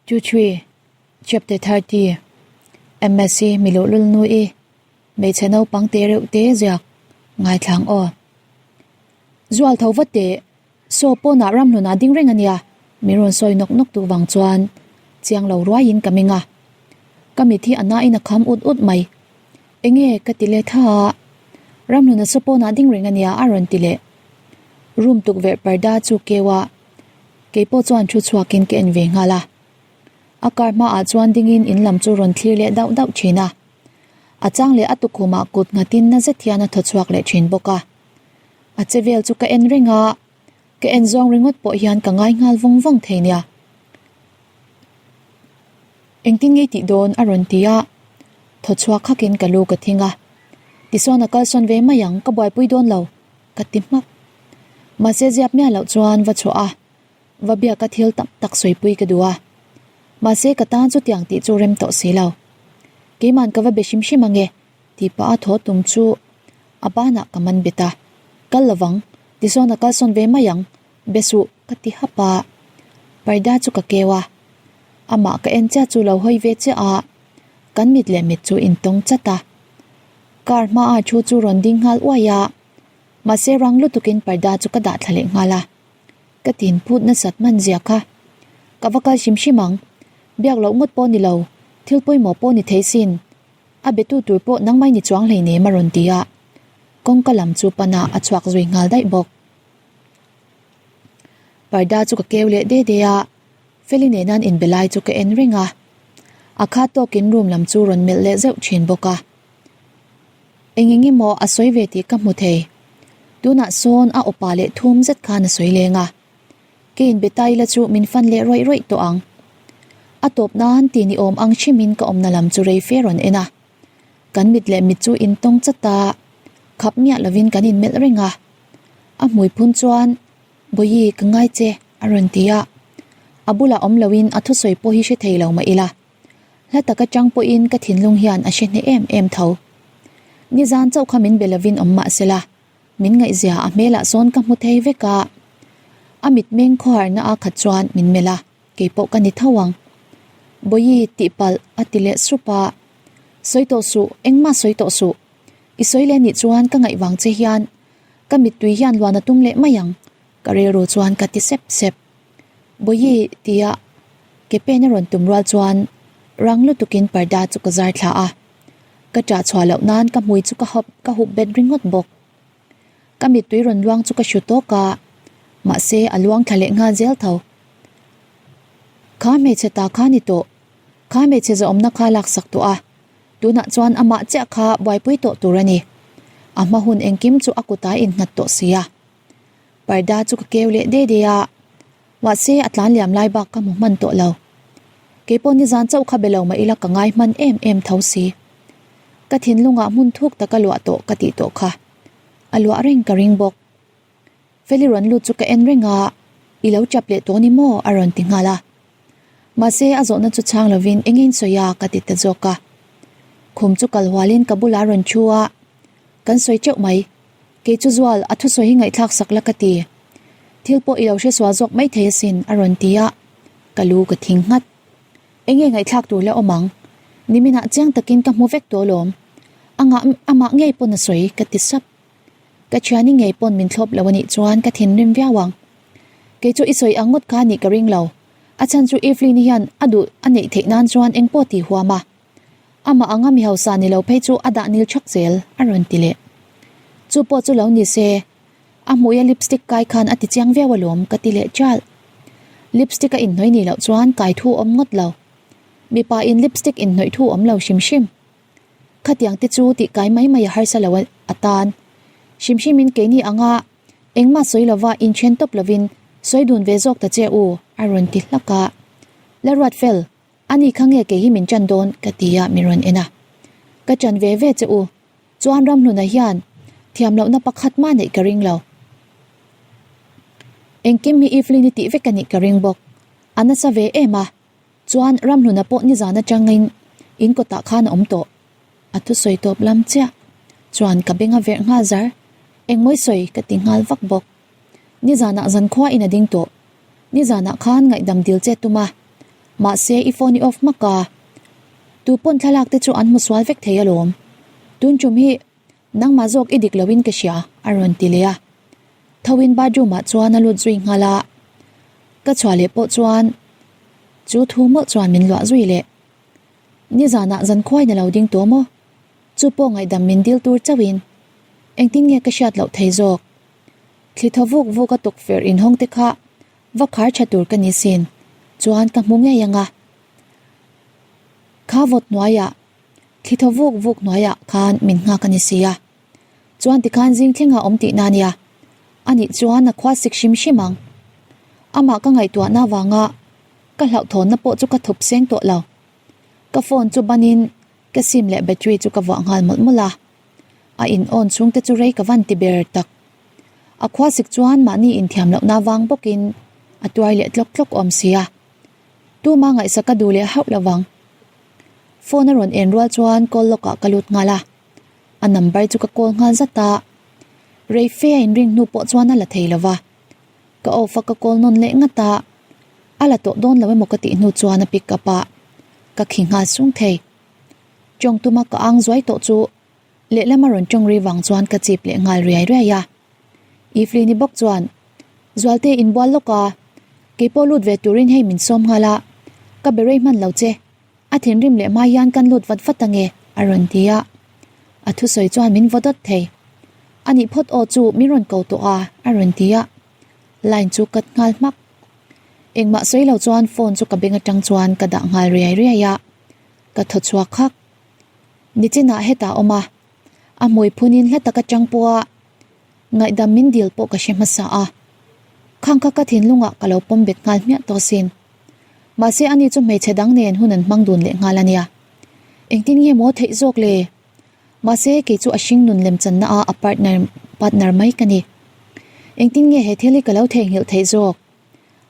Two three Chapter 30 MSc Miluhlul nu i hmeichhe naupang te reuh te ziak ngaithlang aw. Zual tho vat teh saw pawnah ramhlunah ding reng a nia min rawn sawi nawk nawk duh vang chuan chiang lo ruaiin ka meng a. Ka mit hi a nain a kham ut ut mai. Enge ka ti leh tha a, ramhluna saw pawnah ding reng a nia a rawn ti leh. Room tukverh parda chu keu a. Keipawh chuan thu chhuakin ka en ve nghal a. A car hmaah chuan dingin in lam chu rawn thlir leh dauh dauh thin a. A chang leh a tukhumah kut nghatin na zet hian a thaw chhuak leh thin bawk a. A che vel chu ka en reng a, ka en zawng ringawt pawh hian ka ngai nghal vawng vawng thei nia. Engtin ngei tih dawn a rawn ti a, thaw chhuak hakin ka lu ka thing a. Tisawn a kalsawn ve mai ang, ka buaipui dawn lo. Ka ti hmak. Mahse ziap miah loh chuan va chhuah a, va biak a thil tam tak sawipui ka duh a. Mahse ka tan chutiang tih chu rem tawh si lo. Keiman ka va be hrim hrim ange tih pah a thaw tum chu a banah ka man bet a. Kal lovang, tisawn a kalsawn ve mai ang, be suh ka ti hap a. Parda chu ka keu a, amah ka en chiah chu lo hawi ve chiah a, kan mit leh mit chu intawng chat a. Car hmaah thu chu rawn ding nghal uai a, mahse rang lutukin parda chu ka dah thla leh nghal a. Ka tin phut nasat hman zia kha. Ka va kal hrim hrim ang. Biak loh ngawt pawh ni lo, thil pawimawh pawh ni thei sin. A betu tur pawh nangmai ni chuang hleinem a rawn ti a. Kawngka lam chu pana a chhuak zui nghal daih bawk. Parda chu ka keu leh de de a, Feli nena an inbe lai chu ka en reng a. A kha tawkin room lam chu rawn melh leh zeuh thin bawk a. Eng eng emaw a sawi ve tih ka hmu thei. Tunah sawn a awpa leh thum zet khan a sawi leng a. Ka inbe ta ila chu min fan leh rawih rawih tawh ang. A tawp nan ti ni awm ang hrimin ka awmna lam chu rei fe rawn en a. Kan mit leh mit chu intawng chat a, khap miah lovin kan inmelh reng a. A hmui phun chuan Bawihi ka ngai che a rawn ti a. A bulah awm loin a thusawi pawh hi hre thei lo mah ila. Hla tak atang pawhin ka thinlung hian a hre hneh em em tho. Nizan chauh kha min be lovin awm mah sela, min ngaihzia a hmelah sawn ka hmu thei vek a. A mitmeng khawharna a khat chuan min melh a, kei pawh ka ni tho ang. Bawihi tihpalh a ti leh sup a. Sawi tawh suh, engmah sawi tawh suh. I sawi leh nih chuan ka ngaih vang che hian ka mittui hian luan a tum leh mai ang, ka rilru chuan ka ti sep sep. Bawihi tia ke pen a rawn tum rual chuan rang lutukin parda chu ka zar thla a, ka ṭah chhuah loh nan ka hmui chu ka hawp ka hup bet ringawt bawk. Ka mittui rawn luang chu ka hru tawk a, mahse a luang thla leh nghal zel tho. Kha hmeichhe ta kha ni tawh, kha hmeichhe zawhawmna kha laksak tawh a, tunah chuan amah chiah kha buaipui tawh tur a ni. A hma hun engkim chu a kutah a innghat tawh si a. Parda chu ka keu leh de de a, mahse a tlan liam lai bak ka hmu hman tawh lo. Keipawh nizan chauh kha be lo mah ila ka ngai hman em em tho si. Ka thinlungah hmun thuk taka luah tawh ka tih tawh kha a luah reng ka ring bawk. Feli rawn lut chu ka en reng a, I lo chap leh tawh ni maw? a rawn ti nghal a. Mahse a zawhna chu chhang lovin engin sawi a ka ti ta zawk a. Khum chu kal hualin ka bulah a rawn thu a, Kan sawi teuh mai. Kei chu Zual, a thusawi hi ngaihthlak sak la ka ti. Thil pawh i lo hre sual zawk mai thei asin, a rawn ti a, ka lu ka thing nghat. Enge ngaihthlak tur la awm ang? Niminah chiang takin ka hmu vek tawh alawm. A ngah amah ngei pawn a sawi, ka ti sap. Ka thiani ngei pawn min thlawp lo anih chuan ka thinrim viau ang. Kei chu i sawi ang ngawt kha anih ka ring lo. A chhan chu Evelyn hian a duh a neih theih nan chuan eng pawh ti huam a. Amah anga mi hausa ni lo phei chu a dah nil thak zel, a rawn ti leh. Chu pawh chu lo ni se, a hmuia lipstick kai khan a ti chiang viau alawm ka ti leh chial. Lipstick a inhnawih nih loh chuan kai thu awm ngawt lo. Mipa in lipstick inhnawih thu awm lo hrim hrim. Khatiang te chu tih kai mai mai a harsa lo a tan. Hrim hrimin keini anga engmah sawi lova inthen tawp lovin sawi dun ve zawk ta che u, a rawn ti hlak a. La ruat fel. A ni kha nge kei hi min ṭan dawn ka ti a min rawn en a. Ka ṭan ve ve che u. Chuan Ramhluna hian thiam lohna pakhat mah neih ka ring lo. Engkim hi Evelyn-i tih vek a nih ka ring bawk. A nasa ve em a. Chuan Ramhluna pawh nizan aṭangin in kawtah khan a awm tawh. A thusawi tawp lam chiah. Chuan ka beng a verh nghal zar. Engmawi sawi ka ti nghal vak bawk. Nizanah zankhua in a ding tawh. Nizanah khan ngaihdam dil che tum a. Mahse i phone i off hmak a. Tu pawn thlalak te chu an hmu sual vek thei alawm. Tun tum hi nangmah zawk i dik loin ka hria a rawn ti leh a. Tho in bathroom ah chuan a lut zui nghal a. Ka chhuah leh pawh chuan chu thu mawlh chuan min luah zui leh. Nizanah zankhuain a lo ding tawh maw? Chu pawh ngaihdam min dil tur chauhin engtin nge ka hriat loh thei zawk? Thli thaw vuk vuk a tukverh inhawng te kha va khar tha tur ka ni sin chuan ka hmu ngei ang a. Kha vawt hnuaiah, thli thaw vuk vuk hnuaiah khan min nghak a ni si a. Chuan tikhan zing thlengah awm tihna a nia. Anih chuan a khua sik hrim hrim ang. Amah ka ngaihtuahna avanga ka hlauhthawnna pawh chu ka thup seng tawh lo. Ka phone chu banin ka sim leh battery chu ka vuah nghal mawlh mawlh a. A in on chhung te chu rei ka van ti ber tak. A khua sik chuan mahni inthiam lohna vang bawkin a tuai leh tlawk tlawk awm sia. Tuma ngaihsak ka duh leh hauh lo vang. Phone a rawn en rual chuan call lawk ah ka lut nghal a. A number chu ka call nghal zat a. Rei fe a inring hnu pawh chuan a la thei lo va. Ka off a ka call nawn leh ngat a. A la tawh dawn lo emaw ka tih hnu chuan a pick up a. Ka khi nghal sung thei. Tawng tuma ka ang zuai tawh chu lehlam a rawn tawng ri vang chuan ka chip leh nghal riai riai a. Evelyn-i bawk chuan, Zualte inbual lawk a, keipawh lut ve turin hei min sawm nghal a, ka be rei hman lo che, a thinrim leh hma hian kan lut vat vat ange a rawn ti a. A thusawi chuan min vaw dawt thei. Anih phawt aw chu min rawn ko tawh a a rawn ti a. Line chu cut nghal hmak. Engmah sawi lo chuan phone chu ka beng atang chuan ka dah nghal riai riai a. Ka thaw chhuak hak. Nichinah hetah awm a, a hmui phunin hla taka tang pawha ngaihdam min dil pawh ka hre hmasa a. Khang kha ka thinlungah ka lo pawm bet nghal hmiah tawh sin. Mahse ani chu hmeichhe dang nen hun an hmang dun leh nghal a nia. Engtin nge maw theih zawk le? Mahse kei chu a hring nun lem channa a a partner partner mai ka ni. Engtin nge he thil hi ka lo theihnghilh theih zawk?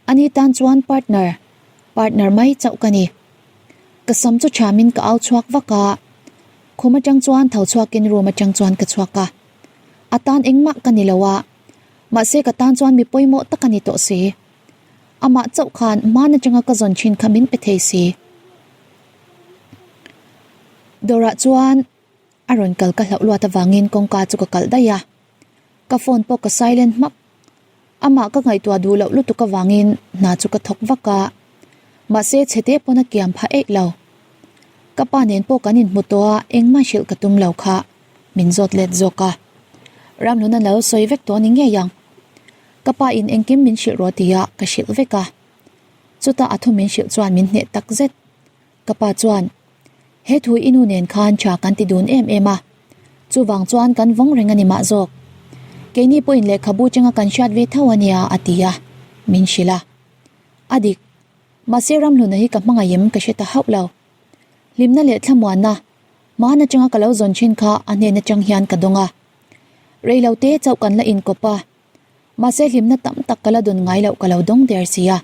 Ani tan chuan partner, partner mai chauh ka ni. Ka sam chu thamin ka au chhuak vak a, khum atang chuan tho chhuakin room atang chuan ka chhuak a. A tan engmah ka ni lo a, mahse ka tan chuan mi pawimawh tak a ni tawh si. Amah chauh khan hman atanga ka zawn thin kha min pe thei si. Dawrah chuan a rawn kal ka hlauh luat avangin kawngka chu ka kalh daih a, ka phone pawh ka silent hmak. Amah ka ngaihtuah duh loh lutuk avangin hna chu ka thawk vak a, mahse chhete pawn a kiam phah eih lo. Ka pa nen pawh kan inhmu tawh a, engmah hrilh ka tum lo kha min zawt let zawk a. Ramhlun a lo sawi vek tawh a ni ngei ang. Ka pa in engkim min hrilh rawh tia ka hrilh vek a. Chutah a thu min hrilh chuan min hneh tak zet. Ka pa chuan, He thu i nu nen khan tha kan ti dun em em a, chuvang chuan kan vawng reng a ni mah zawk. Keini pawhin lehkhabu changa kan hriat ve tho a nia a ti a, min hrilh a. A dik, mahse Ramhluna hi ka hmangaih em ka hre ta hauh lo. Hlimna leh thlamuanna, hmaan atanga ka lo zawn thin kha a hnen atang hian ka dawng a. Reilote chauh kan la inkawp a. Mahse hlimna tam tak ka la dawn ngai loh ka lo dawng der si a.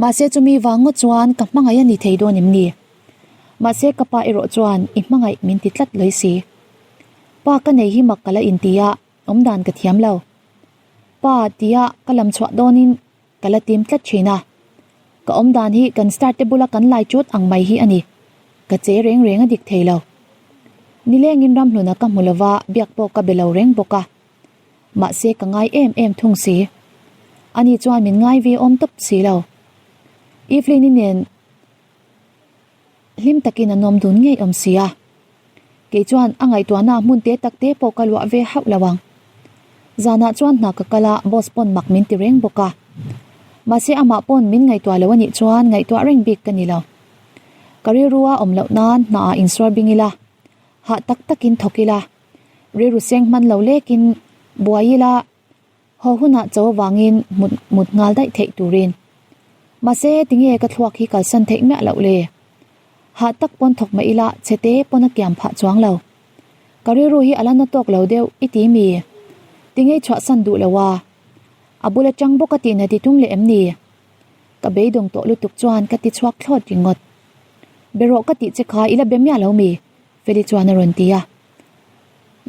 Mahse chumi vang ngawt chuan ka hmangaih a ni thei dawn em ni? Mahse ka pa erawh chuan i hmangaih min ti tlat lawi si. Pa ka nei hi mak ka la inti a, awmdan ka thiam lo. Pa tia ka lam chhuah dawnin ka la tim tlat thin a. Ka awmdan hi kan star te bula kan lai chut ang mai hi a ni. Ka che reng reng a dik thei lo. Nilengin ramhluna ka hmu lova biak pawh ka be lo reng bawk a. Mahse ka ngai em em thung si. Ani chuan min ngai ve awm tawp si lo. Evelyn-i nen hlim takin an awm dun ngei awm si a. Kei chuan a ngaihtuahna hmun te tak te pawh ka luah ve hauh lo ang. Zanah chuan hna ka kal a, boss pawn mak min ti reng bawk a. Mahse amah pawn min ngaihtuah lo anih chuan ngaihtuah reng bik ka ni lo. Ka rilrua awm loh nan hnaah insuar bing ila, hah tak takin thawk ila. Rilru seng hman lo lekin buai ila haw hunah cho avangin mut mut nghal daih theih turin. Mahse tinge ka thluak hi kalsan theih miah loh le? Hah tak pawn thawk mah ila chhete pawn a kiam phah chuang lo. Ka rilru hi a la na tawk lo deuh i ti mi? Tinge i chhuahsan duh lo a? A bul atang bawk a tihna ti tum leh em ni? Ka beidawng tawh lutuk chuan ka ti chhuak thlawt ringawt. Be rawh ka tih che kha i la be miah lo mi? Feli chuan a rawn ti a.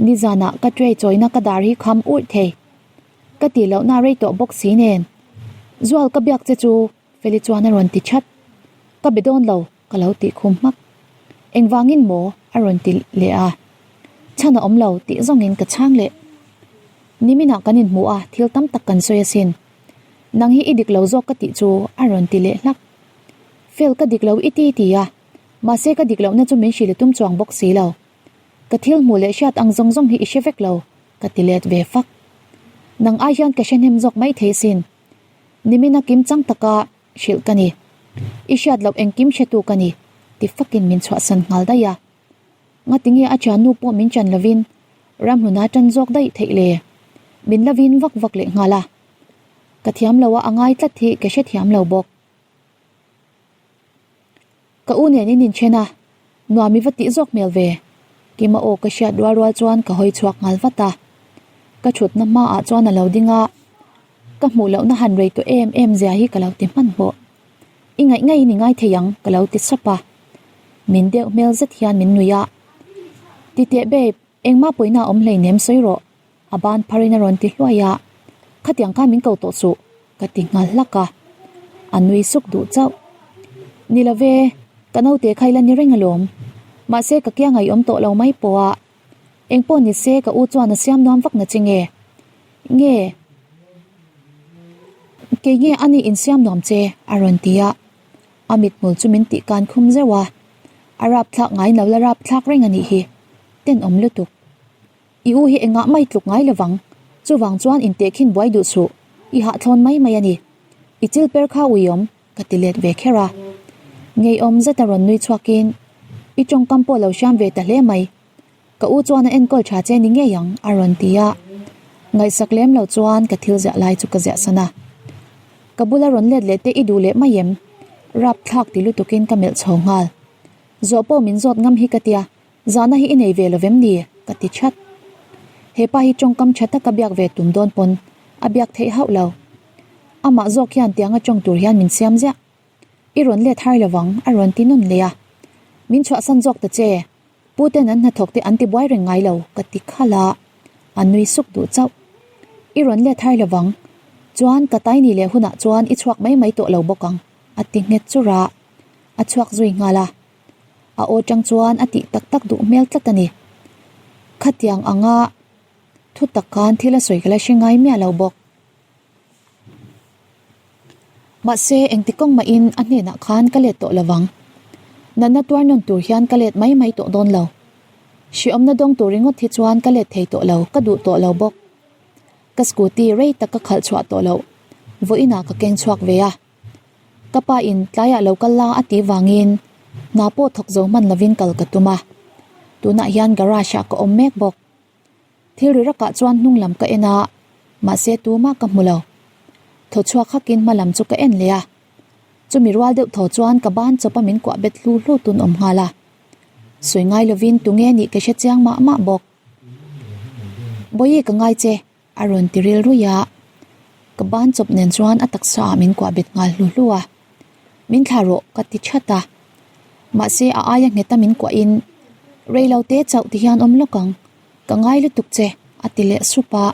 Nizanah ka tray chawina ka dar hi kham urh thei. Ka tih lohna rei tawh bawk si nen. Zual ka biak che chu Feli chuan a rawn ti chat. Ka be dawn lo, ka lo tih khum hmak. Engvangin maw? a rawn ti leh a. Chhan a awm lo tih zawngin ka chhang leh. Niminah kan inhmu a, thil tam tak kan sawi asin. Nang hi i dik lo zawk ka tih chu a rawn ti leh hlak. Fel ka dik lo i ti ti a, mahse ka dik lohna chu min hrilh i tum chuang bawk si lo. Ka thil hmuh leh hriat ang zawng zawng hi i hre vek lo, ka ti let ve fak. Nang ai hian ka hre hnem zawk mai thei sin. Nimina kim chang taka hrilh ka ni. I hriat loh engkim hretu ka ni, ti fakin min chhuahsan nghal daih a. Ngatinge a thiannu pawh min chan lovin ramhluna tan zawk daih theih le? Min la vin vak vak leh nghal a. Ka thiam lo a, a ngai tlat hi ka hrethiam lo bawk. Ka u nen in inchen a, nuam i va tih zawk hmel ve. Kima aw ka hriat rual rual chuan ka hawi chhuak nghal vat a. Ka thutna hmaah chuan a lo ding a, ka hmuh lohna han rei tawh em em zia hi ka lo ti hmanhmawh. I ngaih ngaiin i ngai thei ang ka lo ti sap a. Min deuh hmel zet hian min nuih a. Titeh babe, engmah pawina a awm hleinem sawi rawh. A ban pharin a rawn ti hluai a, Khatiang khan min ko tawh suh, ka ti nghal hlak a. A nui suk duh chauh. Ni lo ve, ka naute kha i la ni reng alawm. Mahse ka kia ngaihawm tawh lo mai pawh a. Engpawh ni se ka u chuan a siam nuam vak na che nge? Nge? Kei nge ani insiam nuam che? a rawn ti a. A mithmul chu min tih kan khum zeuh a. A rapthlak ngai lo la rapthlak reng a nih hi. Tenawm lutuk. I u hi engah mai tluk ngai lovang, chuvang chuan intehkhin buai duh suh, i hahthlawn mai mai a ni. I chil per kha uiawm, ka ti let ve kher a. Ngeiawm zeta rawn nui chhuakin, I tawngkam pawh lo hriam ve ta hle mai. Ka u chuan a enkawl tha che ni ngei ang, a rawn ti a. Ngaihsak lem lo chuan ka thil ziah lai chu ka ziah san a. Ka bula rawn let leh te i duh leh mai em? Rapthlak ti lutukin ka melh chho nghal. Zawh pawh min zawt ngam hi ka tia, Zahna hi i nei ve lovem ni? ka ti chat. He pa hi tawngkam tha taka biak ve tum dawn pawn a biak theih hauh lo. Amah zawk hian tianga tawng tur hian min siam ziah. I rawn let har lovang a rawn ti nawn leh a. Min chhuahsan zawk ta che. Pu ten an hnathawk te an ti buai reng ngai lo ka ti khalh a. A nui suk duh chauh. I rawn let har lovang. Chuan ka tai ni leh hunah chuan i chhuak mai mai tawh lo bawk ang a ti nghet churh a. A chhuak zui nghal a. A aw tang chuan a tih tak tak duh hmel tlat a ni. Khatiang anga thu tak khan thil a sawi ka la hre ngai miah lo bawk. Mahse engti kawng mahin a hnenah khan ka let tawh lovang. Natna tuar nawn tur hian ka let mai mai tawh dawn lo. Hriawmna dawng tur ringawt hi chuan ka let thei tawh lo, ka duh tawh lo bawk. Ka scooty rei tak ka khalh chhuah tawh loh vawiinah ka keng chhuak ve a. Ka pa in tlaiah lo kal la a tih vangin hna pawh thawk zo hman lovin kal ka tum a, tunah hian garage ah ka awm mek bawk. Thil ri rakah chuan hnung lam ka en a, mahse tumah ka hmu lo. Thaw chhuak hakin hma lam chu ka en leh a, chumi rual deuh thaw chuan ka ban chawp a min kuah bet hlu hlu tun awm nghal a. Sawi ngai lovin tunge nih ka hre chiang mah mah bawk. Bawihi ka ngai che. A rawn ti ril ruih a, ka ban chawp nen chuan a taksa ah min kuah bet nghal hlu hlu a, Min thlah rawh ka ti that a, mahse a aia nghet a min kuah in rei lo te chauh ti hian awm lawk ang, ka ngai lutuk che a ti leh sup a,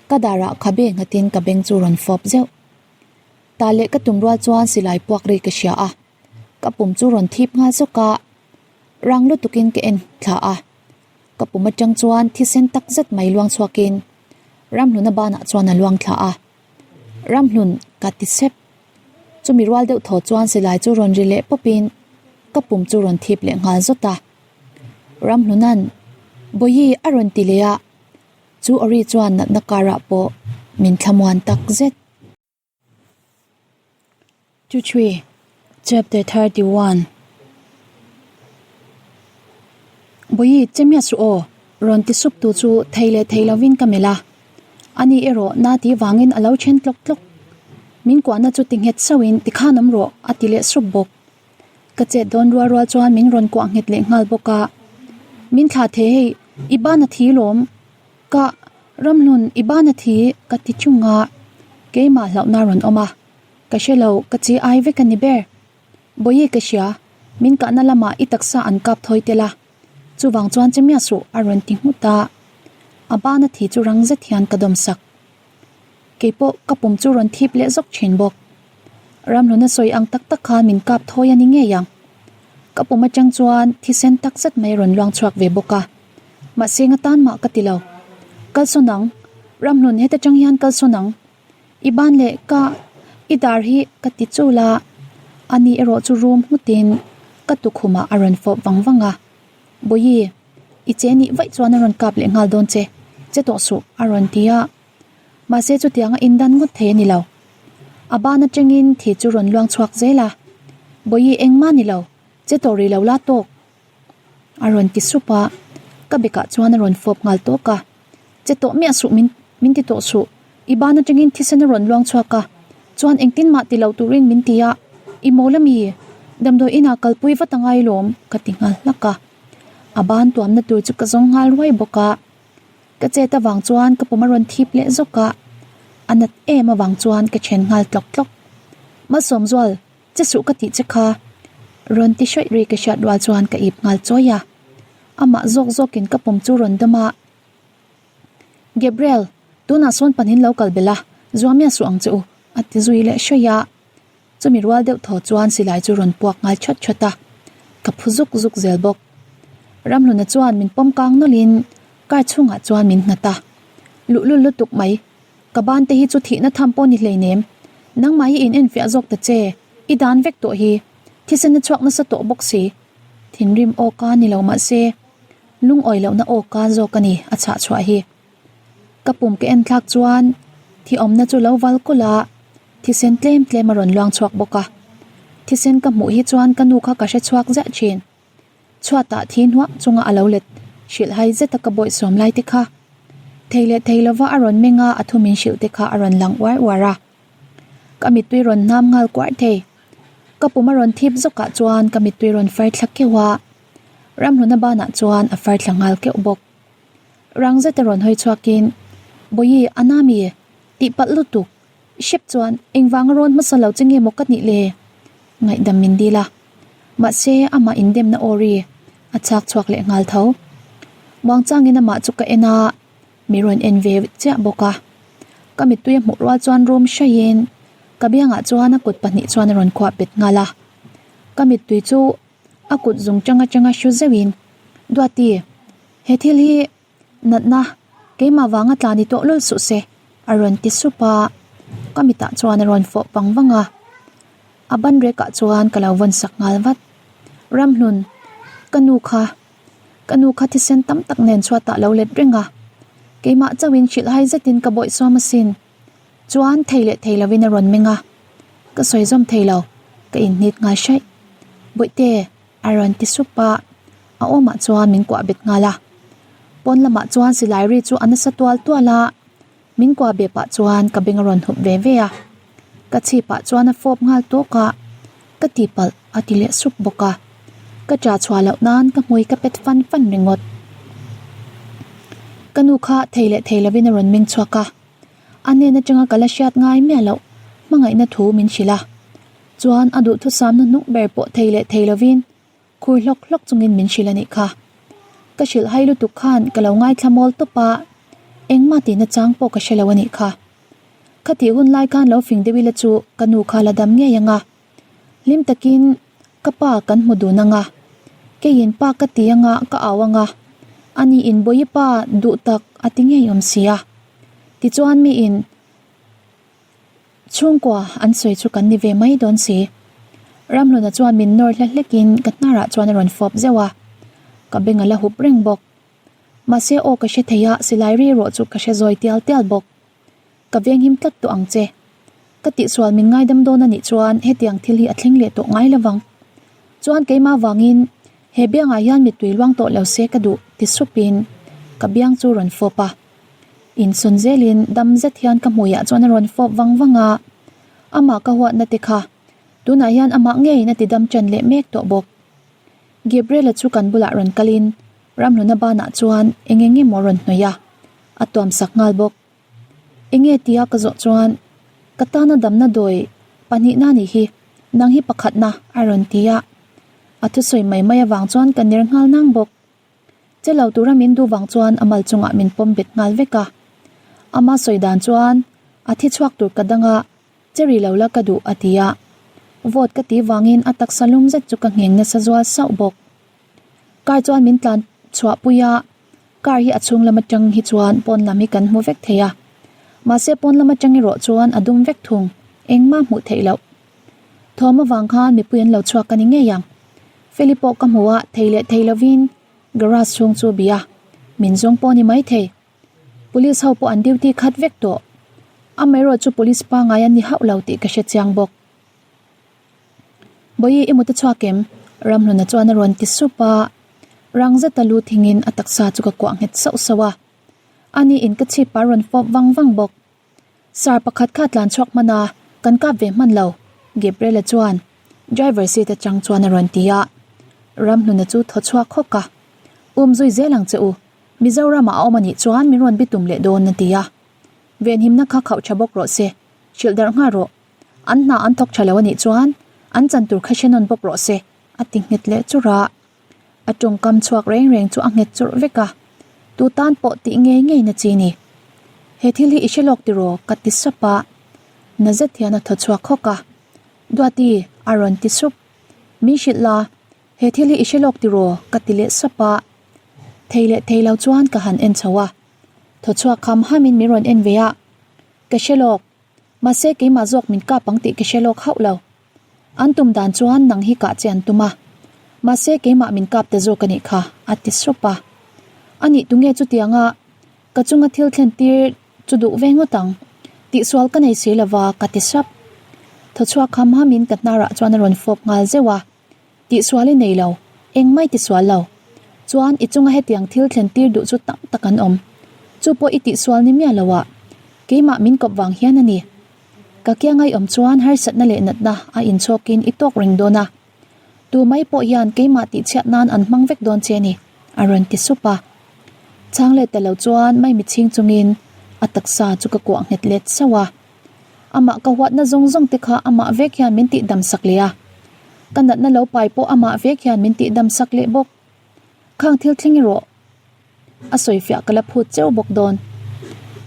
ka dar ah khabe nghat in ka beng chu rawn fawp zeuh. Tah leh ka tum rual chuan silai puak ri ka hria a, ka pum chu rawn thip nghal zawk a, rang lutuk in ka en thla a. Ka pum atang chuan thisen tak zet mai luang chhuakin Ramhluna banah chuan a luang thla a. Ramhlun ka ti sep. Chumi rual deuh thaw chuan silai chu rawn ri leh pawpin ka pum chu rawn thip leh nghal zawt a. Ramhluna'n Bawihi a rawn ti leh a, chu awri chuan natna karah pawh min thlamuan tak zet. 23 Chapter 31 Bawihi che miah suh aw, rawn ti sup tu chu thei leh thei lovin ka melh a. Ani erawh na tih vangin a lo then tlawk tlawk. Min kuahna chu ti nghet sauhin tikhan awm rawh a ti leh sup bawk. Ka chet dawn rual rual chuan min rawn kuah nghet leh nghal bawk a. Min thlah thei hei, i ban a thi lawm. Ka Ramhlun i ban a thi ka ti chung a, keimah hlauhna a rawn awm a, ka hre lo ka chi ai vek a ni ber. Bawihi ka hria, min kahna lamah i taksa an kap thawi tel a, chuvang chuan che miah suh a rawn ti nghut a, a ban a thi chu rang zet hian ka dawm sak. Keipawh ka pum chu rawn thip leh zawk thin bawk. Ramhluna sawi ang tak tak khan min kap thawi a ni ngei ang. Ka pum atang chuan thisen tak zet mai a rawn luang chhuak ve bawk a. Mahse nga tan mah ka ti lo. Kalsawn ang, Ramhlun heta tang hian kalsawn ang. I ban leh ka i dar hi ka ti chul a, ani erawh chu rum nghutin ka tukhumah a rawn fawp vang vang a. Bawihi, i che nih vaih chuan a rawn kap leh nghal dawn che, che tawh suh a rawn ti a. Mahse chutianga indan ngawt thei a ni lo. A ban atangin thi chu rawn luang chhuak zel a, Bawihi engmah ni lo, che tawh rih lo la tawk. A rawn ti sup a, ka bekah chuan a rawn fawp nghal tawk a, Che tawh miah suh min min ti tawh suh, i ban atangin thisen a rawn luang chhuak a, chuan engtin mah ti lo turin min ti a, i mawl ami? Damdawi inah kalpui vat a ngai lawm ka ti nghal hlak a, a ban tuamna tur chu ka zawng nghal ruai bawk a. Ka chet avang chuan ka pum a rawn thip leh zawk a, a nat em avang chuan ka then nghal tlawk tlawk. Malsawmzual, che suh ka tih che kha. Rawn ti hrawih ri ka hriat rual chuan ka ip nghal chawi a. Amah zawk zawkin ka pum chu rawn dawm a. Gabriel, tunah sawn panin lo kal belh a, zuamia suh ang che u, a ti zui leh hrawih a. Chumi rual deuh thaw chuan silai chu rawn puak nghal that that a, ka phu zuk zuk zel bawk. Ramhluna chuan min pawm kang nawlhin car chhungah chuan min nghat a, Luhlul lutuk mai, ka ban te hi chu thihna tham pawh ni hleinem, nangmah hi in enfiah zawk ta che, i dan vek tawh hi, thisen a chhuak nasa tawh bawk si. Thinrim awka ni lo mahse, lungawi lohna awka zawk a ni a chhah chhuah hi. Ka pum ka en thlak chuan thi awmna chu lo val kulh a, thisen tlem tlem a rawn luang chhuak bawk a. Thisen ka hmuh hi chuan ka nu kha ka hre chhuak ziah thin. Chhuatah thi hnuah chunga a lo let hrilh hai zeta ka bawihsawm lai te kha. Thei leh thei lova a rawn meng a, a thu min hrilh te kha a rawn lang uar uar a. Ka mittui rawn hnam nghal kuar thei. Ka pum a rawn thip zawkah chuan ka mittui rawn far thla keuh a. Ramhluna banah chuan a far thla nghal keuh bawk. Rang zeta rawn hawi chhuakin, Bawihi, a na mi? Tih palh lutuk. Hrep chuan engvanga rawn hmasa lo che nge maw ka nih le? Ngaihdam min dil a. Mahse, amah indemna aw ri a chhak chhuak leh nghal tho. Muangchangin amah chu ka en a, mi rawn en ve chiah bawk a. Ka mittui a hmuh rual chuan room hraiin ka biangah chuan a kut pahnih chuan a rawn khuah pet nghal a. Ka mittui chu a kut zung tang atanga hru zeuhin, Duati, he thil hi natna keimah vanga tla ni tawh lul suh se, a rawn ti sup a, ka mitah chuan a rawn fawh pang vang a, a ban rekah chuan ka lo vawn sak nghal vat. Ramhlun, ka nu kha, ka nu kha thisen tam tak nen chhuatah lo let reng a, keimah chauhin hrilh hai zetin ka bawihsawm asin. Chuan thei leh thei lovin a rawn meng a, ka sawi zawm thei lo, ka inhnit nghal hraih. Bawihte, a rawn ti sup a, a awmah chuan min kuah bet nghal a. Pawn lamah chuan silai ri chu a nasa tual tual a, min kuah be pah chuan ka beng a rawn hup ve ve a. Ka chhipah chuan a fawp nghal tawk a, ka tihpalh a ti leh sup bawk a. Ka ṭah chhuah loh nan ka hmui ka pet fan fan ringawt. Ka nu kha thei leh thei lovin a rawn meng chhuak a. A hnen atanga ka la hriat ngai miah loh hmangaihna thu min hrilh a, chuan a duhthusam hnuhnung ber pawh thei leh thei lovin khur hlawk hlawk chungin min hrilh a nih kha. Ka hrilh hai lutuk khan ka lo ngaithla mawl tawp a, engmah tihna chang pawh ka hre lo a nih kha. Khatih hun lai khan lo fing deuh ila chu ka nu kha la dam ngei ang a, hlim takin ka pa kan hmu dun ang a, keiin pa ka ti ang a ka au ang a, ani in bawihi pa duh tak a ti ngei awm si a. Tichuan miin chhungkua an sawi chu kan ni ve mai dawn si. Ramhluna chuan min nawr hla hlekin ka hnarah chuan a rawn fawp zeuh a, ka beng a la hup reng bawk. Mahse aw ka hre thei a, silai ri erawh chu ka hre zawi tial tial bawk. Ka venghim tlat tawh ang che. Ka tihsual min ngaidam dawn a nih chuan hetiang thil hi a thleng leh tawh ngai lovang. Chuan keimah vangin he biangah hian mittui luang tawh lo se ka duh ti supin ka biang chu rawn fawp a. Insawn zelin dam zet hian ka hmuiah chuan a rawn fawp vang vang a, amah ka huatna te kha tunah hian amah ngeiin a ti dam ṭan leh mek tawh bawk. Gabriel-a chu kan bulah rawn kalin Ramhluna banah chuan eng eng emaw rawn hnawih a, a tuam sak nghal bawk. Enge tia ka zawh chuan ka tana damna dawi pahnihna nih hi nang hi pakhatna a rawn ti a, a thusawi mai mai avang chuan ka ner nghal nang bawk. Che lo tura min duh vang chuan a mal chungah min pawm bet nghal vek a. Ama sawi dan chuan a thi chhuak tur ka dang a, che ri lo la ka duh a ti a. Vawt ka tih vangin a taksa lum zet chu ka ngheng nasa zual sauh bawk. Car chuan min tlan chhuah pui a, car hi a chhung lam atang hi chuan pawn lam hi kan hmu vek thei a. Mahse pawn lam atang erawh chuan a dum vek thung, engmah hmuh theih loh. Thawm avang khan mipui an lo chhuak a ni ngei ang. Feli pawh ka hmu a, thei leh thei lovin garage chhung chu bia, min zawng pawh a ni maithei. Police ho pawh an duty khat vek tawh. Amaherawh chu police pangngai an ni hauh lo tih ka hre chiang bawk. Bawihi i mut a chhuak em? Ramhluna chuan a rawn ti sup a. Rang zeta lu thingin a taksa chu ka kuah nghet sauh sauh a. Ani in ka chhip a rawn fawp vang vang bawk. Sir pakhat kha tlan chhuak hman a, kan kap ve hman lo, Gabriel-a chuan driver seat atang chuan a rawn ti a. Ramhluna chu thaw chhuak hawk a, Um zui zel ang che u, Mizoram ah a awm a nih chuan min rawn bitum leh dawn a ti a. Venhimna kha khauh tha bawk rawh se, hrilh darh nghal rawh. An hna an thawk tha lo a nih chuan an chan tur kha hre nawn bawk rawh se, a ti nghet leh churh a. A tawngkam chhuak reng reng chu a nghet churh vek a, tu tan pawh tih ngei ngei na chi ni. He thil hi i hre lawk tiraw ka ti sap a, na zet hian a thaw chhuak hawk a, Duati a rawn ti sup. Min hrilh la, he thil hi i hre lawk tiraw ka ti leh sap a, thei leh thei lo chuan ka han en chho a, thaw chhuak kham hamin min rawn en ve a, ka hre lawk, mahse keimah zawk min kap ang tih ka hre lawk hauh lo. An tum dan chuan nang hi kah che an tum a, mahse keimah min kap ta zawk a nih kha, a ti sup a. A nih tunge chutianga ka chunga thil thlen tir chu duh ve ngawt ang, tihsual ka nei si lova ka ti sap. Thaw chhuak ham hamin ka hnarah chuan a rawn fawp nghal zeuh a, tihsual i nei lo, engmai tisual lo. Chuan i chunga hetiang thil thlen tir duh chu tam tak an awm, chu pawh i tihsual ni miah lo ah, keimah min kawp vang hian a ni. Ka kiang ai awm chuan harsatna leh natna a inchhawkin i tawk reng dawn a, tu mai pawh hian keimah tihchhiat nan an hmang vek dawn che a ni, a rawn ti sup a. Chhang let ta lo chuan maimi chhing chungin a taksa chu ka kuah nghet let sauh a. Amah ka huatna zawng zawng te kha amah vek hian min tihdam sak leh a, ka natna lo pai pawh amah vek hian min tihdam sak leh bawk. Khang thil thleng erawh A sawifiah ka la phut cheu bawk dawn.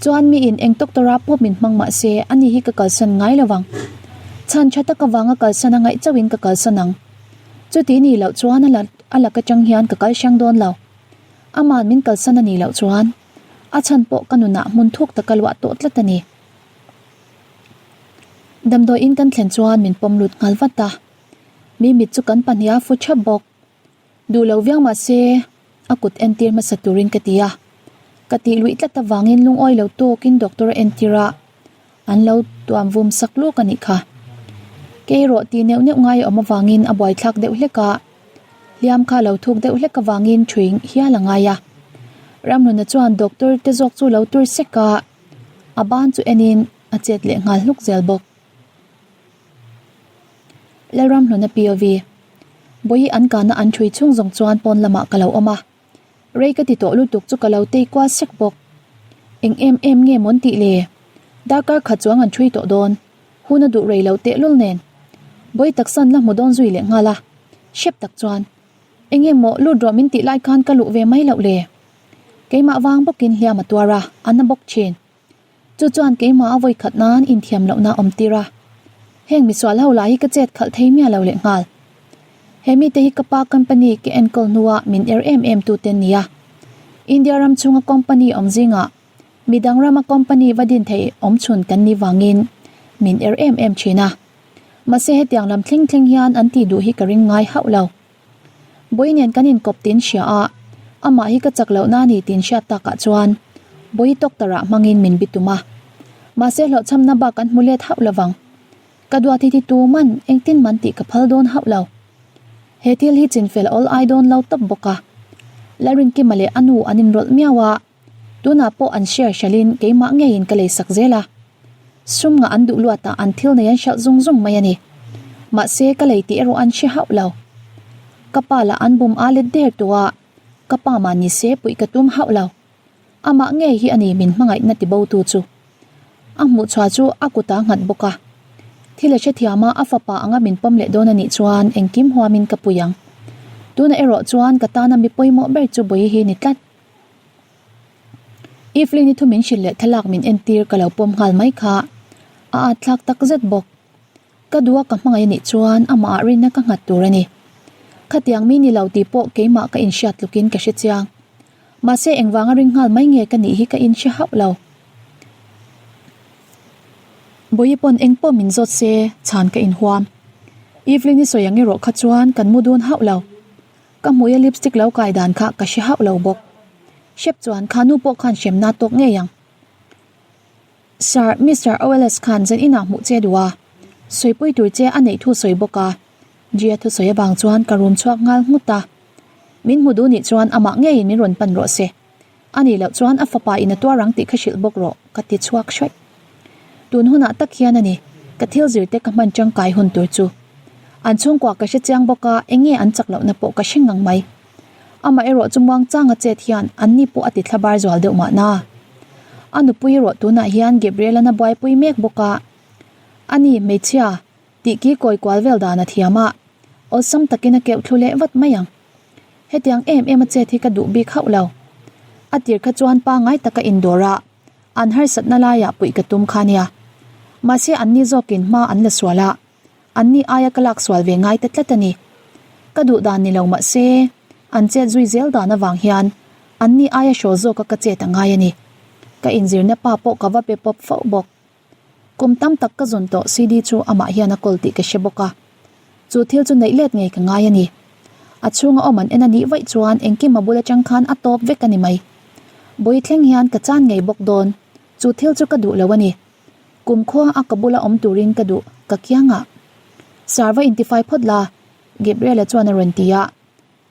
Chuan miin eng doctor ah pawh min hmang mah se ani hi ka kalsan ngai lo vang. Chhan tha tak avanga kalsan a ngaih chauhin ka kalsan ang. Chuti nih loh chuan a a lak atang hian ka kal hrang dawn lo. Aman min kalsan a nih loh chuan a chhan pawh ka nunah hmun thuk taka luah tawh tlat a ni. Damdawiin kan thlen chuan min pawm lut nghal vat a. Mi mit chu kan pahniha fu thap bawk. Duh lo viau mah se a kut entir hmasa turin ka ti a, ka tih luih tlat avangin lungawi lo tawkin doctor a entir a, an lo tuam vum sak luk a nih kha. Kei erawh tih neuh neuh ngai a awm avangin a buaithlak deuh hlek a, hliam kha lo thuk deuh hlek avangin thuing hial a ngai a. Ramhluna chuan doctor te zawk chu lo tur sek a, a ban chu enin a chet leh nghal hluk zel bawk. Lalramhluna POV. Bawihi an kana an thui chhung zawng chuan pawn lamah ka lo awm a. Rei ka ti tawh lutuk chu ka lo tei kual sek bawk. Eng em em nge mawn tih le? Darkar khat chuang an thui tawh dawn. Hun a duh rei lo tehlul nen. Bawihi taksa an la hmu dawn zui leh nghal a. Hrep tak chuan. Eng nge maw lut rawh min tih lai khan ka luh ve mai loh le? Keimah vang bawkin hliam a tuar a, a na bawk thin. Chu chuan keimah a vawikhat nan inthiam lohna a awm tir a. Heng misual ho lah hi ka chet khalh thei miah lo leh nghal. He mite hi ka pa company ka enkawl hnua min er em em tu te an ni a. India ram chhunga company awm zingah midang rama company va din thei awm chhun kan nih vangin min er em em thin a. Mahse hetiang lam thleng thleng hian an tih duh hi ka ring ngai hauh lo. Bawi nen kan inkawp tin hria a, amah hi ka chak lohna a ni tin hriat takah chuan Bawi doctor ah hmangin min bitum a. Mahse hlawhchhamna bak an hmu let hauh lovang. Ka duat hi ti tu man engtin man tih ka phal dawn hauh lo. He thil hi chinfel awl ai dawn lo tawp bawk a. Lalrinkima leh a nu an inrawlh miau a. Tunah pawh an share hralhin keimah ngeiin ka leisak zel a. Sum ngah an duh luatah an thil nei an hralh zung zung mai a ni. Mahse ka lei tih erawh an hre hauh lo. Ka pa lah an bum a let der tawh a, ka pa mah ni se puih ka tum hauh lo. Amah ngei hi a ni min hmangaihna ti bo tu chu. A hmuh chhuah chu a kutah a nghat bawk a. Thil a hrethiam a, a fapa anga min pawm leh dawn a nih chuan engkim huamin ka pui ang. Tunah erawh chuan ka tana mi pawimawh ber chu Bawihi hi ni tlat. Evelyn-i thu min hrilh leh thlalak min entir ka lo pawm nghal mai kha a at thlak tak zet bawk. Ka duh a ka hmangaih anih chuan amah ah rinna ka nghat tur a ni. Khatiang mi ni lo tih pawh keimah ka inhriat tlukin ka hre chiang. Mahse engvanga ring nghal mai nge ka nih hi ka inhre hauh lo. Bawihi pawn eng pawh min zawt se chhan ka inhuam. Evelyn-i sawi ang erawh kha chuan kan mu dun hauh lo. Ka hmuia lipstick lo kai dan kha ka hre hauh lo bawk. Hrep chuan kha nu pawh khan hremna tawk ngei ang. Sir, Mister OLS khan zan inah hmuh che duh a, sawipui tur che a neih thu sawi bawk a, Gia thusawi avang chuan ka rum chhuak nghal nghut a. Min hmu duh nih chuan amah ngeiin min rawn pan rawh se. A nih loh chuan a fapa in a tuar ang tih kha hrilh bawk rawh, ka ti chhuak hraih. Tun hunah tak hian a ni, ka thil zir te ka hman tangkai hun tur chu. An chhungkua ka hre chiang bawk a, eng nge an chak lohna pawh ka hre ngang mai. Amah erawh chu muang changa chet hian an ni pawh a ti thla bar zual deuh mahna. A nupui erawh tunah hian Gabriel-an a buaipui mek bawk a. A ni, hmeichhia, tih ki kawi kual vel dan a thiam a, awlsam takin a keuh thlu leh vat mai ang. Hetiang em em a chet hi ka duh bik hauh lo. A tir kha chuan pangngai taka indawr a, an harsatna laiah puih ka tum kha nia. Mahse anni zawkin hma an la sual a, anni aia ka lak sual ve ngai ta tlat a ni. Ka duh dan ni lo mahse an chet zui zel dan avang hian anni aia hrawl zawka ka chet a ngai a ni. Ka inzirna pa pawh ka va pe pawp fo bawk. Kum tam tak ka zawn tawh CD chu amah hian a kawl tih ka hre bawk a. Chu thil chu neih let ngei ka ngai a ni. A chhunga awm an en a nih vaih chuan engkim a bul atang khan a tawp vek a ni mai. Bawi thleng hian ka chan ngei bawk dawn, chu thil chu ka duh lo a ni. Kum khua a ka bula awm turin ka duh, ka kiang ah. Sir va intifai phawt la, Gabriel-a chuan a rawn ti a.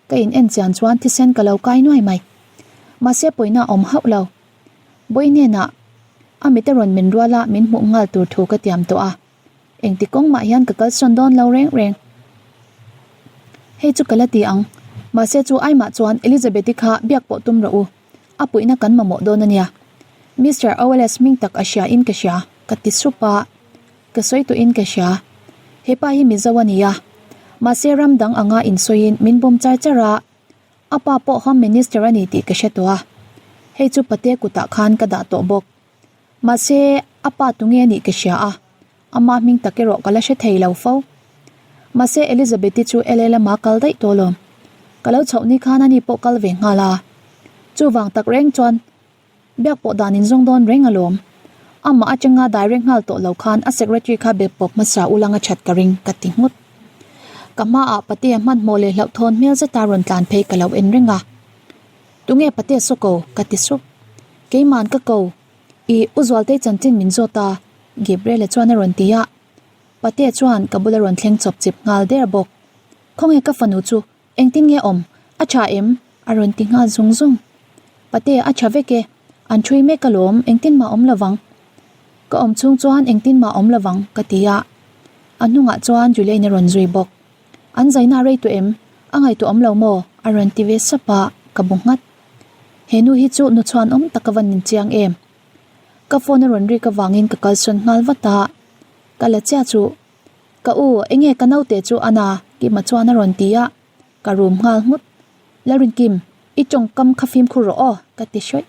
Ka in en chian chuan thisen ka lo kai nuai mai. Mahse pawina a awm hauh lo. Bawi hnenah a mit a rawn min rual a min hmuh nghal tur thu ka tiam tawh a. Engti kawng mah hian ka kalsawn dawn lo reng reng. Hei chu ka la ti ang. Mahse chu aimah chuan Elizabeth-i kha biak pawh tum rawh u. A puihna kan mamawh dawn a nia. Mister OLS hming tak a hria in ka hria, ka ti sup a. Ka sawi tawh in ka hria. Hepa hi Mizo a nia. Mahse ram dang anga insawiin min bawm char char a. A pa pawh Home Minister a ni tih ka hre tawh a. Hei chu pate kutah khan ka dah tawh bawk. Mahse, a pa tunge a nih ka hria a, ama hming tak erawh ka la hre thei lo fo. Mahse, Elizabeth-i chu LA lama kal daih tawh alawm. Ka lo chhoh ni khan ani pawh kal ve nghal a. Chuvang tak reng chuan biak pawh dan in zawng dawn reng alawm. Amah atanga direct nghal tawh lo khan a secretary kha be pawp hmasa ulang a that ka ring ka ti nghut. Ka hmaah Patea hmanhmawh leh hlauhthawn hmel zeta rawn tlan phei ka lo en reng a. Tunge Patea saw ko? ka ti sup. Keiman ka ko. Ih, U Zualtei chanchin min zawt a, Gabriel-a chuan a rawn ti a. Patea chuan ka bula rawn thleng chawp chip nghal der bawk. Khawnge ka fanu chu, engtin nge awm? A tha em? A rawn ti nghal zung zung. Patea a tha vek e, an thui mek alawm, engtin mah awm lovang. Ka awm chhung chuan engtin mah awm lovang, ka ti a. A hnungah chuan Julian-i rawn zui bawk. An zaina rei tawh em? A ngaihtuah awm lo maw? A rawn ti ve sap a, ka bu nghat. He nu hi chu nu chhuan awm tak a va nin chiang em. Ka phone a rawn rik avangin ka kalsawn nghal vat a, ka la chiah chu Ka u, enge ka naute chu a na? Kima chuan a rawn ti a, ka rum nghal nghut. Lalrinkim, i tawngkam kha fimkhur rawh aw, ka ti hrawih.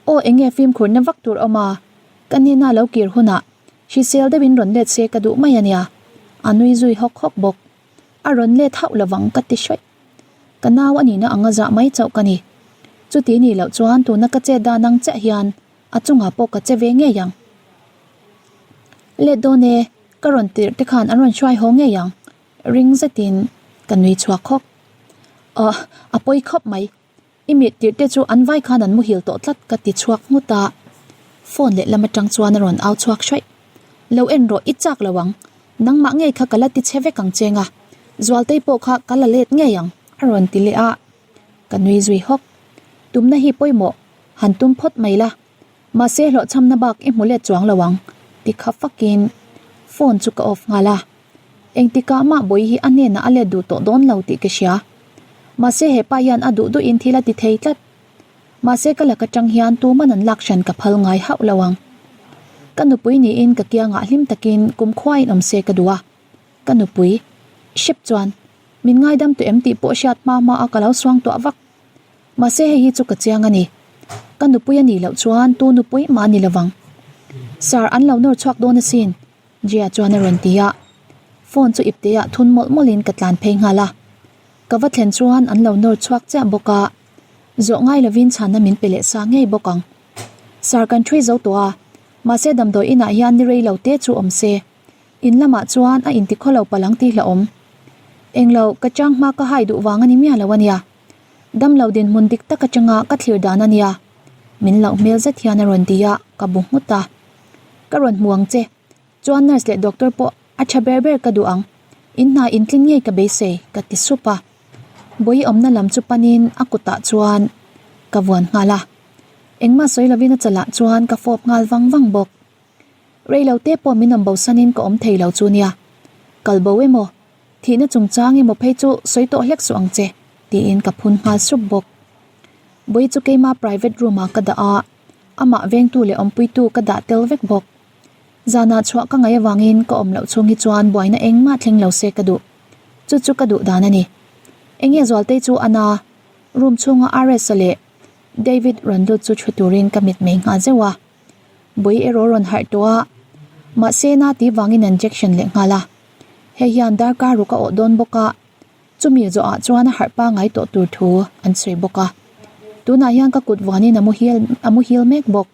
Aw enge fimkhurna vak tur awm a, ka hnena lo kir hunah hrisel deuhin rawn let se ka duh mai a nia, a nui zui hawk hawk bawk. A rawn let hauh lovang ka ti hrawih. Ka nau a nihna anga zah mai chauh ka ni. Chuti nih loh chuan tuna ka chet dan ang chiah hian a chungah pawh ka che ve ngei ang. Let dawn e, ka rawn tirh te khan an rawn hruai haw ngei ang. Ring zetin ka nui chhuak khawp. Ahh, a pawi khawp mai. I mit tirh te chu an vai khan an muhil tawh tlat ka ti chhuak nghut a. Phone lehlam atang chuan a rawn au chhuak hraih. Lo en rawh i chak lo ang. Nangmah ngei kha ka la ti che vek ang cheng a. Zualtei pawh kha ka la let ngei ang a rawn ti leh a. Ka nui zui hawk. Tumna hi pawimawh han tum phawt mai la. Mahse hlawhchhamna bak i hmu let chuang lo ang ti kha fakin phone chu ka off nghal a. Engtikah mah bawi hi a hnenah a let duh tawh dawn lo tih ka hria. Mahse hepa hian a duh duhin thil a ti thei tlat. Mahse ka lak atang hian tuman an lak hran ka phal ngai hauh lo ang. Ka nupui niin ka kiangah hlim takin kumkhuain awm se ka duh a. Ka nupui, hrep chuan min ngaidam tawh em tih pawh hriat hma hma a ka lo suang tuah vak. Mahse hei hi chu ka chiang a ni. Ka nupui a nih loh chuan tu nupui mah a ni lovang. Sir an lo nawr chhuak dawn asin, Jia chuan a rawn ti a. Phone chu ipte ah thun mawlh mawlh in ka tlan phei nghal a. Ka va thlen chuan an lo nawr chhuak chiah bawk a. Zawh ngai lovin chhanna min pe leh sa ngei bawk ang. Sir kan thui zo tawh a, mahse damdawi inah hian ni rei lo te chu awm se. In lamah chuan a inti khaw lo palang tih hlauhawm. Englo, ka chang hma ka hai duh vang a ni miah lo a nia. Damlo dinhmun dik tak atanga ka thlir dan a nia. Min loh hmel zet hian a rawn ti a, ka bu nghut a. Ka rawn hmu ang che. Chuan nurse leh doctor pawh a tha ber ber ka duh ang. In hna in tlin ngei ka beisei, ka ti sup a. Bawi awmna lam chu panin a kutah chuan ka vuan nghal a. Engmah sawi lovin a chalah chuan ka fawp nghal vang vang bawk. Rei lo te pawh min awm bo sanin ka awm thei lo chu nia. Kal bo emaw, thihna chungchang emaw phei chu sawi tawh hlek suh ang che, tiin ka phun nghal sup bawk. Bawi chu keima private room ah ka dah a, amah vengtu leh awmpuitu ka dah tel vek bawk. Zanah chhuah ka ngaih avangin ka awm loh chhung hi chuan buaina engmah thleng lo se ka duh. Chu chu ka duh dan a ni. Enge Zualtei chu a na, room chhunga RS-a leh David rawn lut chu thu turin ka mitmei nghal zeuh a. Bui erawh rawn harh tawh a, mahse na tih vangin an injection leh nghal a. Hei hian darkar ruk a awh dawn bawk a, chumi zawhah chuan a harh pangai tawh tur thu an sawi bawk a. Tunah hian ka kut vuanin a muhil a muhil mek bawk.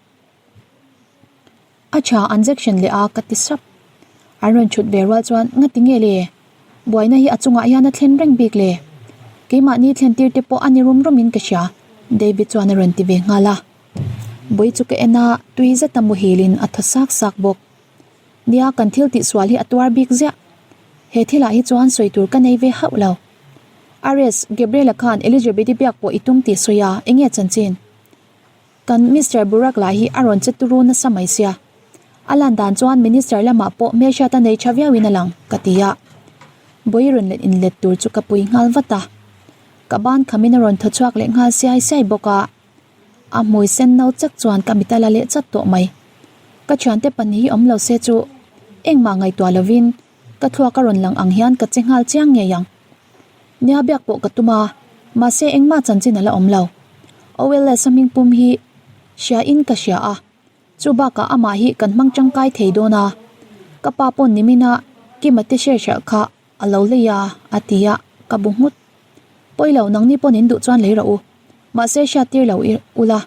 A tha an injection leh a ka ti sap. An rawn chhut ve rual chuan ngati nge le? Buaina hi a chungah hian a thlen reng bik le? Keimahni thlen tir te pawh a ni rum rumin ka hria, David chuan a rawn ti ve nghal a. Bui chu ka en a, tui zeta muhilin a thaw sak sak bawk. Nia, kan thil tihsual hi a tuar bik ziah. He thilah hi chuan sawi tur ka nei ve hauh lo. Ares, Gabriela khan Elizabeth-i biak pawh i tum tih sawi a, enge chanchin? Kan Mister Burak lah hi a rawn che turu nasa mai sia. A lan dan chuan Minister lamah pawh hmelhriat a nei tha viauin a lang, ka ti a. Bui rawn let inlet tur chu ka pui nghal vat a. Ka ban khamin a rawn thaw chhuak leh nghal siai siai bawk a. A hmui sen no chak chuan ka mit a la leh chat tawh mai. Ka thiante pahnih hi awm lo se chu engmah ngaihtuah lovin ka thluak a rawn lang ang hian ka che nghal chiang ngei ang. Nia biak pawh ka tum a, mahse engmah chanchin a la awm lo. OLS a hming pum hi hria in ka hria a, chu bakah amah hi kan hmang tangkai thei dawn a. Ka pa pawn nimina Kima te share hralh kha A lo lei a, a ti a, ka bu nghut. Pawi lo, nangni pawn in duh chuan lei rawh u. Mahse hriat tir lo i ula.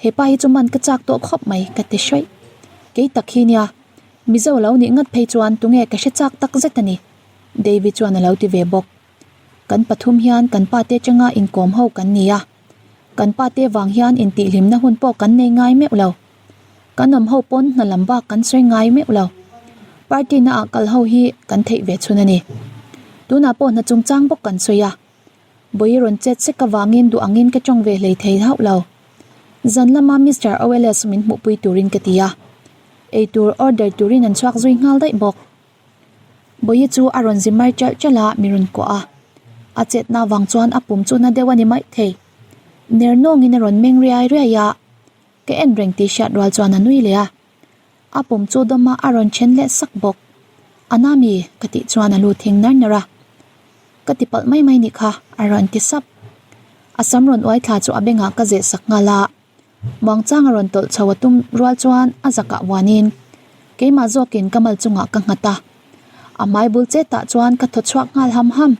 He pa hi chu man ka chak tawh khawp mai, ka ti hraih. Kei tak hi nia, Mizo lo nih ngat phei chuan tunge ka hre chak tak zet a ni, Davy chuan a lo ti ve bawk. Kan pathum hian kan pa te atanga inkawm ho kan ni a, kan pa te vang hian intihhlimna hun pawh kan nei ngai meuh lo. Kan awm ho pawn hna lam bak kan sawi ngai meuh lo. Party na ah kal ho hi kan theih ve chhun a ni. Tunah pawh hna chungchang bawk kan sawi a. Bawi rawn chet sek avangin duh angin ka tawng ve hlei thei hauh lo. Zan lama Mister OLS min hmuhpui turin ka ti a. Eitur order turin an chhuak zui nghal daih bawk. Bawihi chu a rawn zi mar chalh chalh a, mi rawn kuah a. A chetna avang chuan a pum chu na deuh a ni maithei. Ner nawngin a rawn meng riai riai a. Ka en reng tih hriat rual chuan a nui leh a, a pum chu dawma a rawn then leh sak bawk. A na mi? ka tih chuan a lu thing nar nar a. Ka ti palh mai mai nih kha, a rawn ti sap. A sam rawn uai thla chu a bengah ka zeh sak nghal a, muangchang a rawn tawlh chho a tum rual chuan a zakah vuanin keimah zawkin ka mal chungah ka nghat a. A hmai bul chetah chuan ka thaw chhuak nghal ham ham.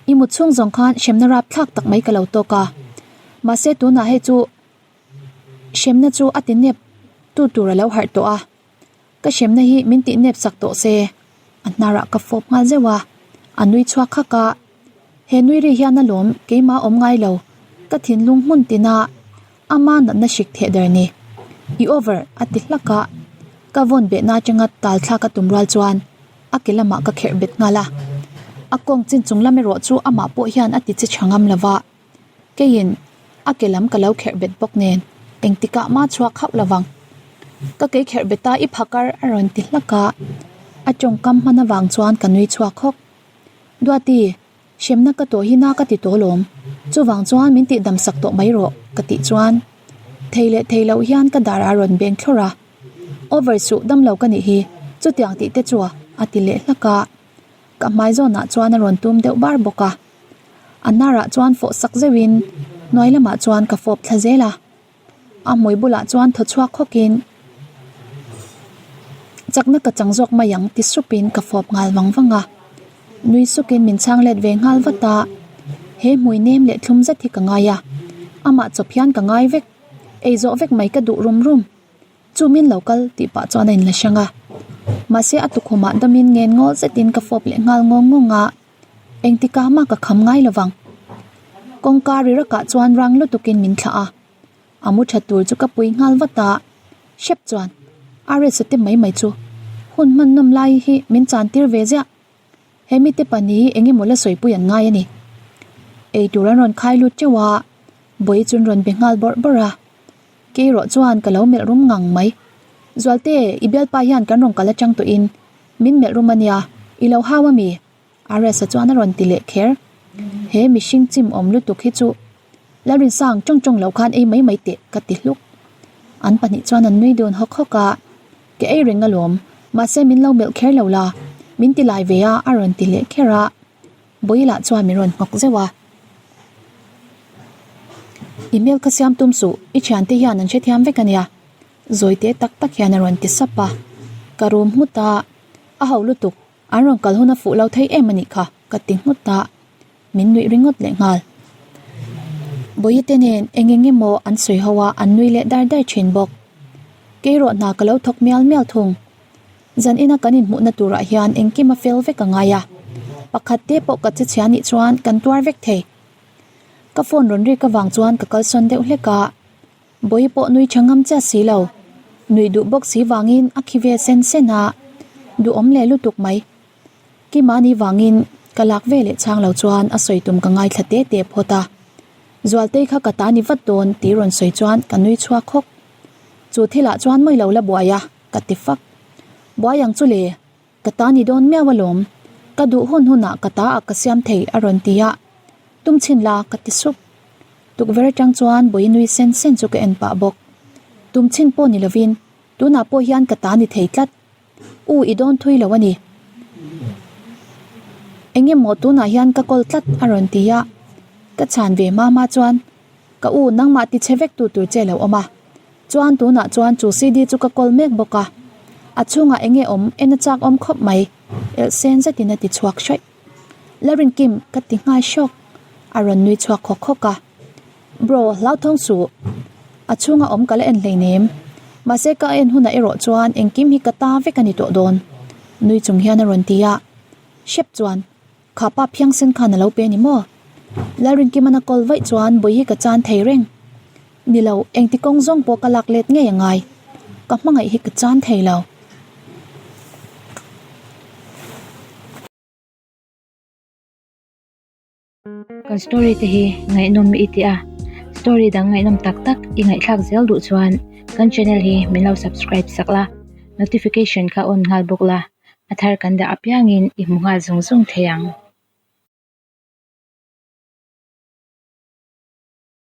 I mut chhung zawng khan hremna rap thlak tak mai ka lo tawk a, mahse tunah hei chu hremna chu a ti nep tu tur a lo harh tawh a, ka hremna hi min tih nep sak tawh se a hnarah ka fawp nghal zeuh a, a nui chhuak hak a, he nui ri hian a lawm keimah awm ngai lo ka thinlung hmun tina ama natna hrik theh der ni i over a ti hlak a, ka vawn behna atanga tal thlak a tum rual chuan. A ke lamah ka kherh bet nghal a, a kawng chin chung lam erawh chu amah pawh hian a ti che tha ngam lova, keiin a ke lam ka lo kherh bet bawk nen engtikah mah chhuak hauh lovang. Ka ke kherh bet a i phakar a rawn ti hlak a, a tawngkam hman avang chuan ka nui chhuak hawk. Duati, hremna ka tawh hi na ka ti tawh lawm, chuvang chuan min tihdam sak tawh mai rawh ka tih chuan thei leh thei loh hian ka dar a rawn beng thlawrh a. Over suh dam lo ka nih hi, chutiang tih te chu a ti leh hlak a, ka hmai zawnah chuan a rawn tum deuh bar bawk a, a hnarah chuan fawh sak zeuhin hnuai lamah chuan ka fawp thla zel a, a hmui bulah chuan thaw chhuak hawkin. Chakna ka chang zawk mai ang ti supin ka fawp nghal vang vang a. Nui sukin min chhang let ve nghal vat a. He hmui nem leh thlum zet hi ka ngai a. Amah chawp hian ka ngai vek. Ei zawh vek mai ka duh rum rum. Chu min lo kal tih pah chuan a inla hrang a. Mahse a tukhumah damin ngen ngawl zetin ka fawp leh nghal ngawng ngawng a. Engtikah mah ka kham ngai lo vang. Kawngka ri rakah chuan rang lutukin min thlah a. A mu tha tur chu ka pui nghal vat a, hrep chuan RS-a te mai mai chu hun hman nawm lai hi min chan tir ve ziah. He mite pahnih hi eng emaw la sawipui an ngai a ni. Ei tur an rawn khai lut teuh a, Bawi chuan rawn be nghal bawrh bawrh a. Kei erawh chuan ka lo melh rum ngang mai. Zualte, i bialpa hian kan rawn kal atang tawhin min melh rum a nia, i lo hau a mi? RS-a chuan a rawn ti leh kher. He mihring chim awm lutuk hi chu Lalrinsang tawng tawng lo khan ei mai mai teh ka ti hluk. An pahnih chuan an nui dun hawk hawk a, Ke ei reng alawm, mahse min lo melh kher lo la, min ti lai ve a a rawn ti leh kher a. Bawilah chuan min rawn nghawk zeuh a. I hmel kha siam tum suh, i thiante hian an hrethiam vek a nia. Zawi te tak tak hian a rawn ti sap a. Ka rum nghut a, a ho lutuk. An rawn kal hun a fuh lo thei em a nih kha ka ti nghut a, min nuih ringawt leh nghal. Bawihte nen eng eng emaw an sawi ho a, an nui leh dar dar thin bawk. Kei rawh hna ka lo thawk mial mial thung. Zan ina kan inhmuhna turah hian engkim a fel vek a ngai a, pakhat te pawh ka che chhia nih chuan kan tuar vek thei. Ka phone rawn rik avang chuan ka kalsawn deuh hlek a. Bawi pawh nui tha ngam chiah si lo. Nui duh bawk si vangin a khi ve sen sen a, duhawm leh lutuk mai. Kimani vangin ka lak ve leh chhang lo chuan a sawi tum ka ngaithla te te phawt a. Zualtei kha ka ta ni vat dawn tih rawn sawi chuan ka nui chhuak hawk. Chu thilah chuan mawi lo la buai a, ka ti fak. Buai ang chu le, ka ta ni dawn miau alawm. Ka duh hun hunah ka ta ah ka siam thei a rawn ti a, tum chhin la ka ti sup. Tukverh atang chuan bawi nui sen sen chu ka en pah bawk. Tum chhin pawh ni lovin tunah pawh hian ka ta ni thei tlat. U i dawn thui lo a ni. Eng emaw tunah hian ka kawl tlat a rawn ti a. Ka chhan ve hma hma chuan ka u nangmah ti chhe vek tu tur che lo awm a. Chuan tunah chuan chu CD chu ka kawl mek bawk a. A chhungah eng nge awm en a chak awm khawp mai. Elh sen zetin a ti chhuak hraih. Larinkim ka ti nghal hrawk. A rawn nui chhuak khawk khawk a. Bro, hlauthawng suh. A chhunga awm ka la en hleinem. Mahse ka en hunah erawh chuan engkim hi ka ta vek a ni tawh dawn. Nui chung hian a rawn ti a. Hrep chuan, kha pa phiangsen khan a lo pe a ni maw? Lalrinkiman a kawl vaih chuan bawi hi ka chan thei reng. Ni lo, engti kawng zawng pawh ka lak let ngei a ngai. Ka hmangaih hi ka chan thei lo. Kan story te hi ngaihnawm i ti a, story dang ngaihnawm tak tak i ngaihthlak zel duh chuan kan channel hi min lo subscribe sak la, notification kha on nghal bawk la, a thar kan dah apiangin i hmu nghal zung zung thei ang.